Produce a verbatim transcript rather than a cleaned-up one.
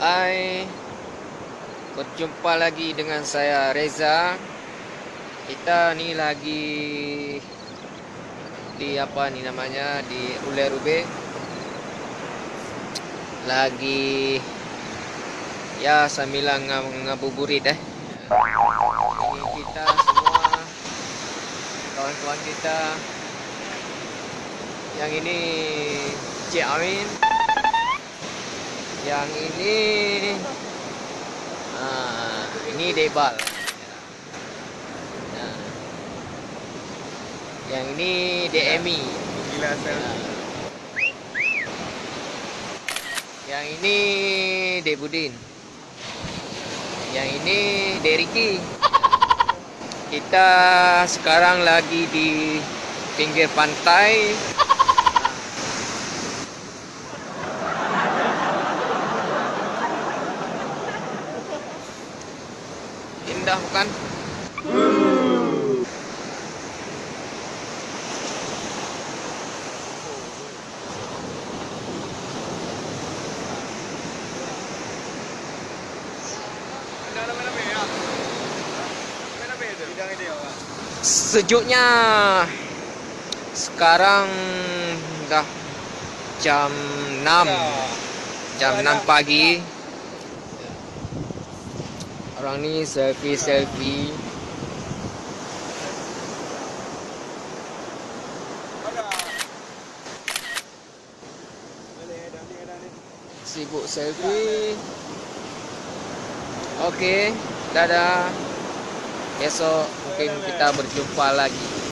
Hai, berjumpa lagi dengan saya, Reza. Kita ni lagi di, apa ni namanya, di Ulèe Rubèe. Lagi, ya, sambilan nga-, ngabuburit, eh. Ini kita semua, kawan-kawan kita. Yang ini Cik Amin. Yang ini, ah, ini Dek Bal. Nah. Yang ini Dek Emi. Gila, Sel. Nah. Yang ini Dek Budin. Yang ini Dek Ricky. Kita sekarang lagi di pinggir pantai. Indah, bukan? Sejuknya sekarang dah jam enam. Jam enam pagi. Orang ni selfie-selfie. Sibuk selfie. Oke, dadah. Besok mungkin kita berjumpa lagi.